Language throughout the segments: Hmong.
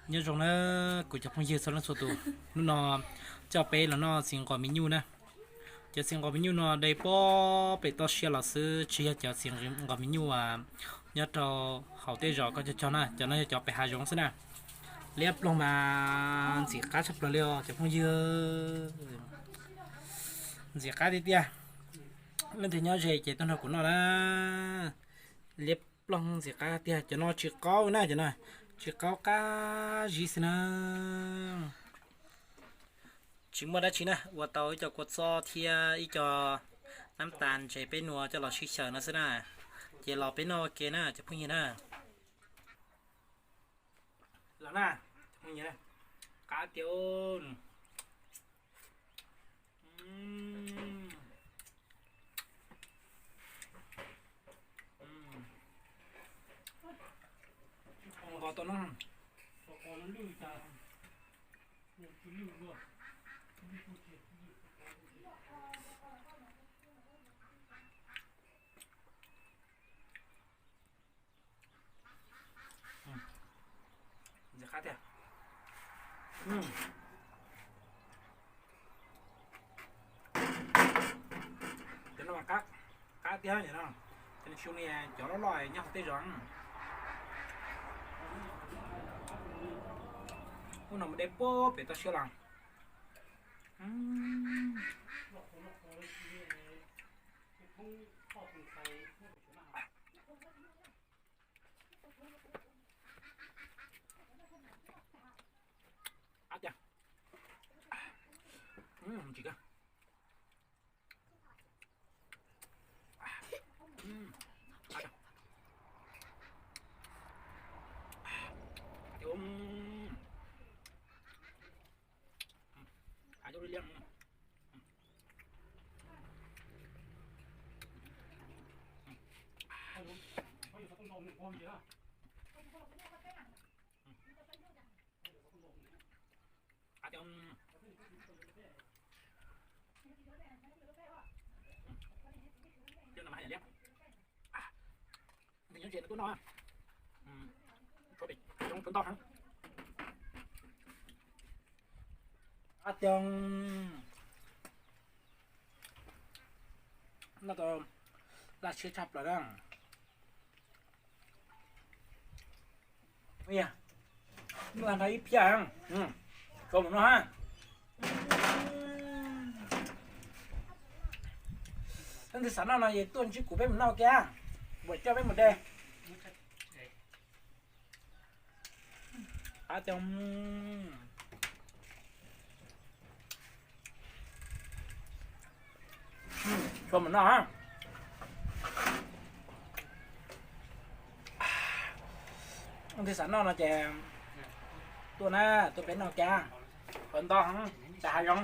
Nyob zoo na kuv cov phooj ywg txhua leej txhua tus, hnub no coj peb los noj txiv nqos me nyuj na. Cov txiv nqos me nyuj no de puag pem toj siab los xwb, tsis yog cov txiv nqos me nyuj uas nyob rau hauv tej zos koj cog cog na, cov no yog cov pem hav zoov xwb na. Liab ploog mas ntxim qab tshaj plaws li os cov phooj ywg, ntxim qab tiag tiag. Leej twg nyob ze ces tuaj nrog kuv noj na. Liab ploog ntxim qab tiag, cov no tsis qaub na, cov no tsis qaub qab zib xwb na. Tsis muaj dab tsi na, ua tau ib co kua txob thiab ib co nab tas ntses peb nua coj los sib xyaw no xwb na, ces los peb noj ua ke na cov phooj ywg na. Los na, qab tiag. Qos tau no. Ntxim qab tiag. Cov no mas qab, qab tiag no. Cov no xyoo li cov loj loj nyob hauv tej zos. Ub, no mus de puag pem toj siab los. Qab tiag. Tsis kawg. Nws nyob ze no tuaj noj, tshuav pem hav zoov tshuav ntau heev. Ab tiag, noj tau laj siab tshaj plaws na. Noj nrog ib phiab, tshuav mus noj ha. Leej twg xav noj no es tuaj ntsib kuv peb mus noj kiag, kuv coj peb mus de. Ab tiag, tshuav mus noj. Leej twg xav noj no ces tuaj na, tuaj peb noj kiag. Qos ntau heev, tas hav zoov.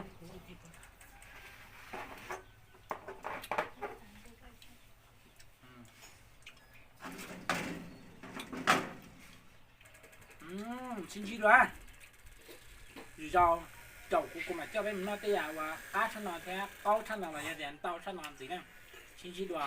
Sib ntsib dua. Zaum caum kuv, kuv mam coj peb mus noj tej yam uas qab tshaj no thiab qaub tshaj no los yog tias ntau tshaj no ntxiv na. Sib ntsib dua.